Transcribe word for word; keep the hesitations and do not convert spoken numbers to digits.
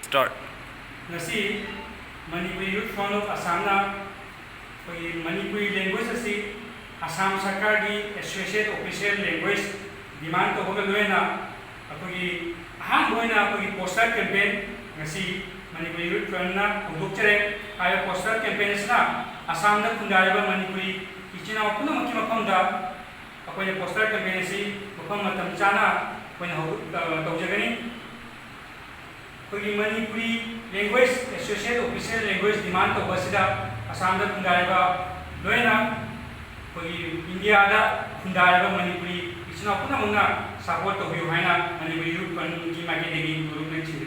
Start. ꯉꯁꯤ Manipuri Youth Front of Assamꯅ ꯑꯩꯈꯣꯏꯒꯤ Manipuri language ꯑꯁꯤ ꯑꯁꯥꯝ ꯁꯔꯀꯥꯔꯒꯤ associate official language demand ꯇꯧꯕꯒ ꯂꯣꯏꯅꯅ ꯑꯩꯈꯣꯏꯒꯤ ꯑꯍꯥꯟꯕ ꯑꯣꯏꯅ ꯑꯩꯈꯣꯏꯒꯤ poster campaign ꯉꯁꯤ ꯃꯅꯤꯄꯨꯔꯤ Youth Frontꯅ ꯍꯧꯗꯣꯛꯆꯔꯦ꯫ ꯍꯥꯏꯔꯤꯕ poster campaign ꯑꯁꯤꯅ ꯑꯁꯥꯝꯗ ꯈꯨꯟꯗꯥꯔꯤꯕ ꯃꯅꯤꯄꯨꯔꯤ ꯏꯆꯤꯟ ꯏꯅꯥꯎ ꯄꯨꯝꯅꯃꯛꯀꯤ ꯃꯐꯝꯗ ꯑꯩꯈꯣꯏꯅ poster campaign ꯑꯁꯤ ꯃꯐꯝ ꯃꯇꯝ ꯆꯥꯅ ꯑꯩꯈꯣꯏꯅ ꯍꯧꯗꯣꯛ-, ꯑ, ꯇꯧꯖꯒꯅꯤ꯫ ꯑꯩꯈꯣꯏꯒꯤ Manipuri language associate official language demand ꯇꯧꯕ ꯑꯁꯤꯗ ꯑꯁꯥꯝꯗ ꯈꯨꯟꯗꯥꯔꯤꯕ ꯂꯣꯏꯅ ꯑꯩꯈꯣꯏꯒꯤ ꯏꯟꯗꯤꯌꯥꯗ ꯈꯨꯟꯗꯥꯔꯤꯕ ꯃꯅꯤꯄꯨꯔꯤ ꯏꯆꯤꯟ ꯏꯅꯥꯎ ꯄꯨꯝꯅꯃꯛꯅ support ꯇꯧꯕꯤꯌꯨ ꯍꯥꯏꯅ ꯃꯅꯤꯄꯨꯔꯤ Youth Frontꯀꯤ ꯃꯥꯏꯀꯩꯗꯒꯤ ꯅꯣꯂꯨꯛꯅ ꯊꯤꯡꯖꯔꯤ꯫